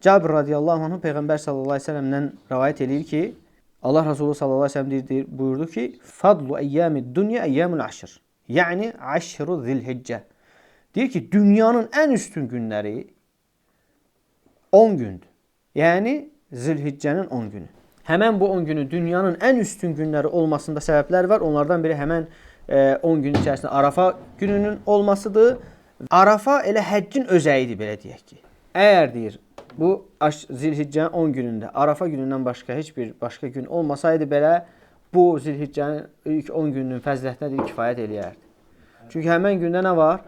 Cabir radiyallahu anhu Peyğəmbər sallallahu əleyhi və səlləmdən rivayet eləyir ki, Allah Resulü sallallahu əleyhi və səlləm deyir, buyurdu ki, "Fadlu eyyamid dunya eyyamul aşr." Yəni aşru zilhiccə. Deyir ki, dünyanın ən üstün günləri 10 gündür. Yəni Zilhiccənin 10 günü. Həmən bu 10 günü dünyanın ən üstün günləri olmasında səbəblər var. Onlardan biri həmən 10 gün içərisində Arafa gününün olmasıdır. Arafa elə həccin özəyidir belə deyək ki. Əgər deyir bu Zilhiccənin 10 günündə Arafa günündən başqa heç bir başqa gün olmasaydı belə bu Zilhiccənin ilk 10 gününün fəzilətinə deyir kifayət eləyərdi. Çünki həmən gündə nə var?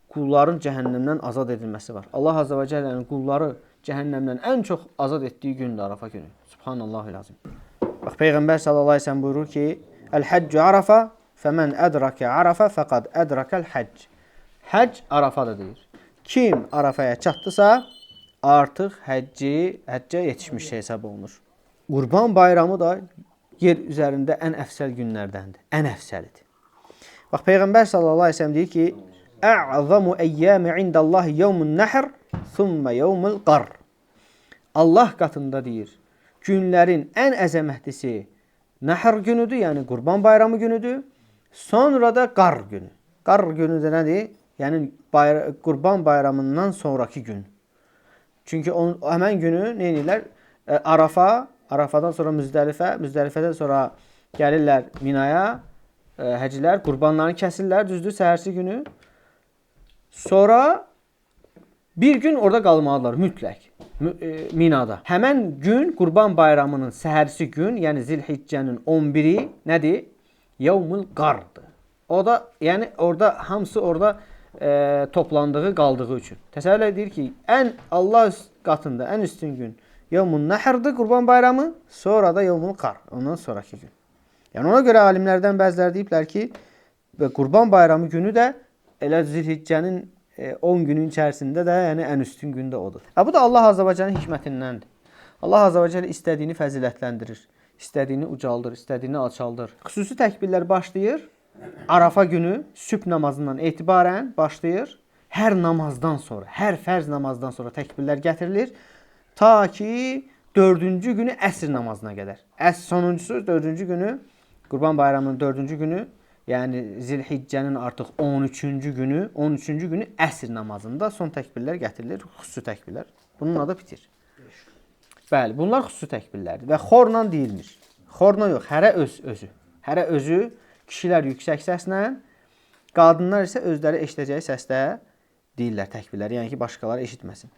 Qulların cəhənnəmdən azad edilməsi var. Allah Azza və Cəllənin qulları cəhənnəmdən ən çox azad etdiyi gündür Arafa günü. Subhanallahul azim. Bax Peyğəmbər sallallahu əleyhi və səlləm buyurur ki: "Əl-həccu Arafa, fəmən ədraka Arafa fəqad ədrakəl həcc." Həcc Arafadır deyir. Kim Arafaya çatdısa, artıq həccə yetişmiş hesab olunur. Qurban Bayramı da yer üzərində ən əfsəl günlərdəndir. Ən əfsəlidir. Bax Peyğəmbər sallallahu əleyhi və səlləm deyir ki: "Ə'zamu əyyami indallahi yevmun nəhr, thumma yevmul qar." Allah qatında deyir, günlərin ən əzəmətlisi Nəhr günüdür, yəni Qurban Bayramı günüdür. Sonra da Qar günü. Qar günü də nədir? Yəni Qurban Bayramından sonrakı gün. Çünki həmən günü nə edirlər? Arafa, Arafadan sonra Müzdəlifə, Müzdəlifədən sonra gəlirlər Minaya, həcilər qurbanlarını kəsirlər, düzdür, səhərsi günü. Sonra bir gün orada qalmalıdırlar mütləq Minada. Həmən gün Qurban Bayramının səhərsi gün, yəni Zilhiccənin 11-i nədir? Yevmul Qardır. O da yəni orada hamısı orada toplandığı, qaldığı üçün. Təsəvvür edir ki, ən Allah qatında ən üstün gün Yevmun Nəhrdir, Qurban Bayramı, sonra da Yevmul Qar, ondan sonrakı gün. Yəni ona görə alimlərdən bəziləri deyiblər ki, Qurban Bayramı günü də elə Zilhiccənin 10 günün içərisində də, yəni ən üstün gün də odur. Ha, bu da Allah Azza və Cəllənin hikmətindəndir. Allah Azza və Cəllə istədiyini fəzilətləndirir, istədiyini ucaldır, istədiyini alçaldır. Xüsusi təkbirlər başlayır Arafa günü sübh namazından etibarən başlayır. Hər namazdan sonra, hər fərz namazdan sonra təkbirlər gətirilir. Ta ki 4-cü günü əsr namazına qədər. Sonuncusu 4-cü günü, Qurban Bayramının 4-cü günü, yəni Zilhiccənin artıq 13-cü günü, 13-cü günü əsr namazında son təkbirlər gətirilir, xüsusi təkbirlər. Bunun adı bitir. Bəli, bunlar xüsusi təkbirlərdir və xorla deyilmir. Xorla yox, hərə öz özü. Hərə özü, kişilər yüksək səslə, qadınlar isə özləri eşidəcəyi səslə deyirlər təkbirləri, yəni ki, başqaları eşitməsin.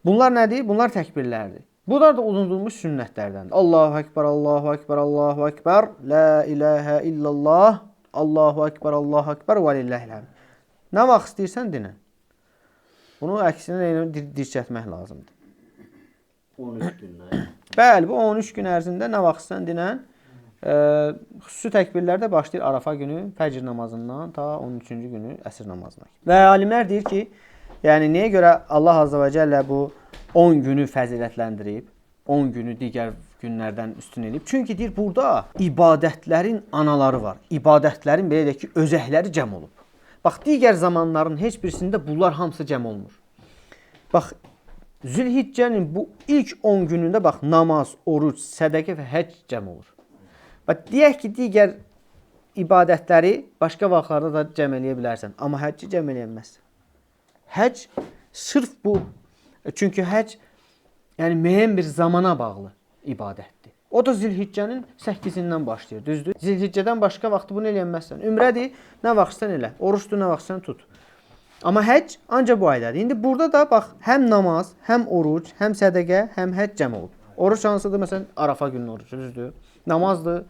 Bunlar nədir? Bunlar təkbirlərdir. Bunlar da unudulmuş sünnətlərdəndir. Allahu Ekber, Allahu Ekber, Allahu Ekber, La ilahə illallah, Allahu Ekber, Allahu Ekber və lillahil həmd. Nə vaxt istəyirsən dinə. Bunu əksinə dirçətmək lazımdır. 13 gündən. Bəli, bu 13 gün ərzində nə vaxt istəyirsən dinən. Xüsusi təkbirlər də başlayır Arafa günü fəcr namazından ta 13-cü günü əsr namazına. Və alimlər deyir ki, yəni niyə görə Allah Azza və Cəllə bu 10 günü fəzilətləndirib, 10 günü digər günlərdən üstün edib? Çünki deyir burada ibadətlərin anaları var. İbadətlərin belə deyək ki, özəkləri cəm olub. Bax, digər zamanların heç birisində bunlar hamısı cəm olmur. Bax, Zülhiccənin bu ilk 10 günündə bax namaz, oruc, sədəqə və həcc cəm olur. Bax, deyək ki, digər ibadətləri başqa vaxtlarda da cəm eləyə bilərsən, amma həcci cəm eləyə bilməzsən. Həcc sırf bu, çünki həcc yəni müəyyən bir zamana bağlı ibadətdir. O da Zilhiccənin 8-indən başlayır, düzdür? Zilhiccədən başqa vaxtı bunu eləyə bilməzsən. Ümrədir, nə vaxt istən elə, orucdur, nə vaxt istən tut. Amma həcc ancaq bu aydadır. İndi burada da bax, həm namaz, həm oruc, həm sədəqə, həm həcc cəm olub. Oruc hansıdır? Məsələn, Arafa gününün orucu, düzdür? Namazdır,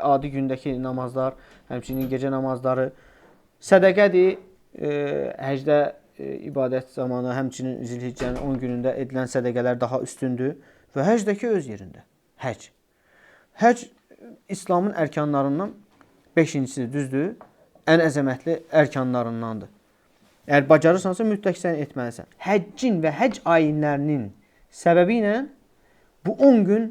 adi gündəki namazlar, həmçinin gecə namazları. Sədəqədir, həcdə ibadət zamanı, həmçinin Zilhiccənin 10 günündə edilən sədəqələr daha üstündür. Və həcdəki öz yerində. Həcc. Həcc İslamın ərkanlarından 5-incisidir, düzdür? Ən əzəmətli ərkanlarındandır. Əgər bacarırsansa, mütləq sən etməlisən. Həccin və həcc ayinlərinin səbəbi ilə bu 10 gün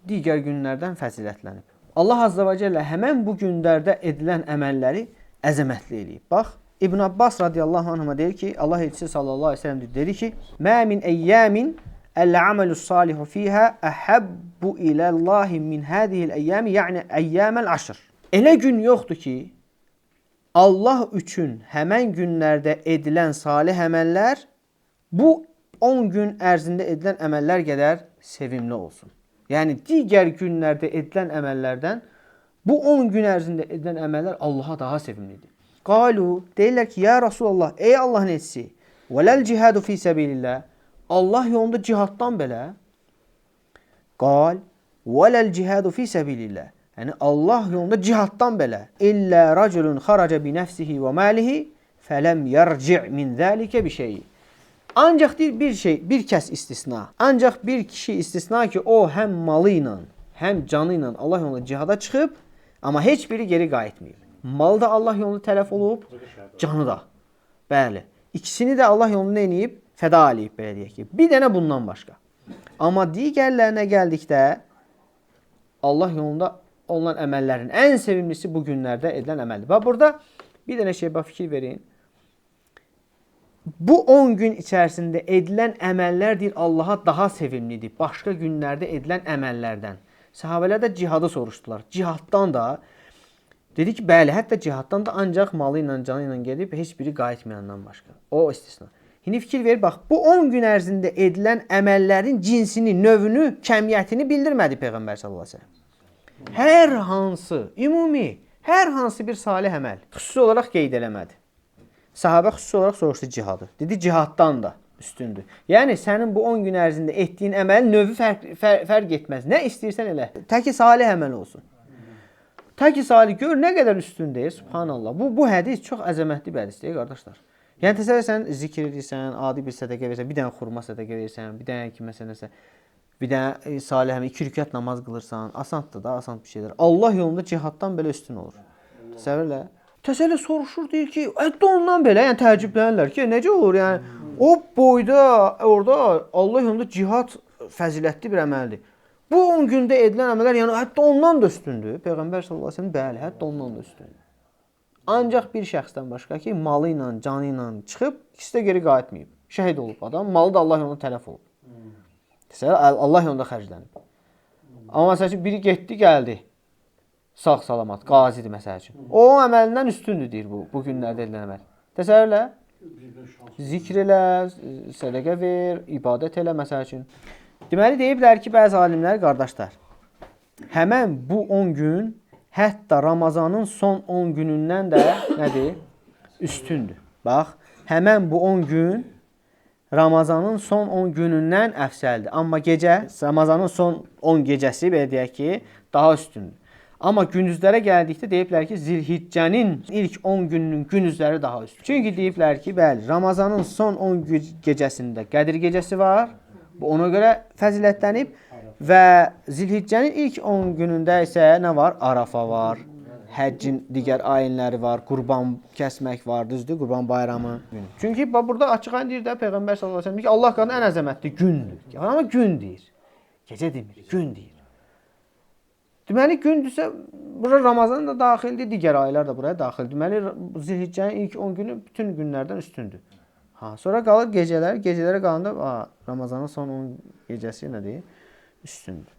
digər günlərdən fəzilətlənib. Allah Azza və Cəllə həmən bu günlərdə edilən əməlləri əzəmətli eləyib. Bax, İbn Abbas radiyallahu anhuma deyir ki, Allah elçisi sallallahu aleyhi ve sellem dedi ki, Mə min əyyəmin əl-əməlu salihu fiyhə əhəbbu iləllahi min hədihil əyyəmi, yəni əyyəməl aşr. Elə gün yoxdur ki, Allah üçün həmən günlərdə edilən salih əməllər bu 10 gün ərzində edilən əməllər qədər sevimli olsun. Yəni digər günlərdə edilən əməllərdən bu 10 gün ərzində edilən əməllər Allaha daha sevimlidir. Qalu, deyirlər ki, ya Rasulallah, ey Allahın elçisi, vələl cihadu fi səbilillah, Allah yolunda cihaddan belə. Qal, vələl cihadu fi səbilillah. Yəni Allah yolunda cihaddan belə. İllə raculun xaraca bi nəfsihi və malihi fələm yerci' min zəlikə bi şey. Ancaq deyir bir şey, bir kəs istisna. Ancaq bir kişi istisna ki, o həm malı ilə, həm canı ilə Allah yolunda cihada çıxıb, amma heç biri geri qayıtmayıb. Malı da Allah yolunda tələf olub, canı da. Bəli. İkisini də Allah yolunda nə eləyib? Fəda eləyib, belə deyək ki. Bir dənə bundan başqa. Amma digərlərinə gəldikdə Allah yolunda olunan əməllərin ən sevimlisi bu günlərdə edilən əməldir. Bax burada bir dənə şey bax fikir verin. Bu 10 gün içərisində edilən əməllər deyir Allaha daha sevimlidir başqa günlərdə edilən əməllərdən. Səhabələr də cihadı soruşdular. Cihaddan da dedi ki, bəli, hətta cihaddan da ancaq malı ilə, canı ilə gedib heç biri qayıtmayandan başqa. O istisna. İndi fikir ver, bax, bu 10 gün ərzində edilən əməllərin cinsini, növünü, kəmiyyətini bildirmədi Peyğəmbər sallallahu əleyhi və səlləm. Hər hansı, ümumi, hər hansı bir salih əməl xüsusi olaraq qeyd eləmədi. Səhabə xüsusi olaraq soruşdu cihadı. Dedi, cihaddan da üstündür. Yəni, sənin bu 10 gün ərzində etdiyin əməlin növü fərq etməz. Nə istəyirsən elə. Təki salih əməl olsun. Təki salih, gör nə qədər üstündür, subhanallah. Bu hədis çox əzəmətli bir hədisdir, qardaşlar. Yəni, təsəvvür sən zikr edirsən, adi bir sədəqə verirsən, bir dənə xurma sədəqə verirsən, bir dənə ki, məsələn, nəsə, bir dənə salih əməl, 2 rükət namaz qılırsan, asandır da, asan bir şeydir. Allah yolunda cihaddan belə üstün olur. Təsəvvür elə. Təsəvvür soruşur, deyir ki, hətta ondan belə, yəni təəccüblənirlər ki, necə olur, yəni o boyda, orada Allah yolunda cihad fəzilətli bir əməldir. Bu 10 gündə edilən əməllər, yəni hətta ondan da üstündür. Peyğəmbər sallallahu əleyhi və səlləm, bəli, hətta ondan da üstündür. Ancaq bir şəxsdən başqa ki, malı ilə, canı ilə çıxıb, ikisi də geri qayıtmayıb. Şəhid olub adam, malı da Allah yolunda tələf olub. Təsəvvür, Allah yolunda xərclənib. Amma məsəl üçün, biri getdi, gəldi. Sağ salamat, qazidir məsəl üçün. O əməlindən üstündür, deyir bu günlərdə edilən əməl. Təsəvvür elə, zikr elə, sədəqə ver, ibadət elə məsəl üçün. Deməli, deyiblər ki, bəzi alimlər, qardaşlar, həmən bu 10 gün, hətta Ramazanın son 10 günündən də nədir? Üstündür. Bax, həmən bu 10 gün Ramazanın son 10 günündən əfsəldir. Amma gecə, Ramazanın son 10 gecəsi, belə deyək ki, daha üstündür. Amma gündüzlərə gəldikdə deyiblər ki, Zilhiccənin ilk 10 gününün gündüzləri daha üstündür. Çünki deyiblər ki, bəli, Ramazanın son 10 gecəsində Qədir gecəsi var. Bu ona görə fəzilətlənib və Zilhiccənin ilk 10 günündə isə nə var? Arafa var, həccin digər ayinləri var, qurban kəsmək var, düzdür, qurban bayramı günü. Çünki burada açıq aydın deyir də Peyğəmbər sallallahu əleyhi və səlləm ki, Allah qatında ən əzəmətli gündür. Amma gün deyir. Gecə demir, gün deyir. Deməli, gündürsə, bura Ramazan da daxildir, digər aylar da buraya daxildir. Deməli, Zilhiccənin ilk 10 günü bütün günlərdən üstündür. Ha, sonra qalır gecələr, gecələrə qalanda Ramazanın son 10 gecəsi nədir? Üstündür.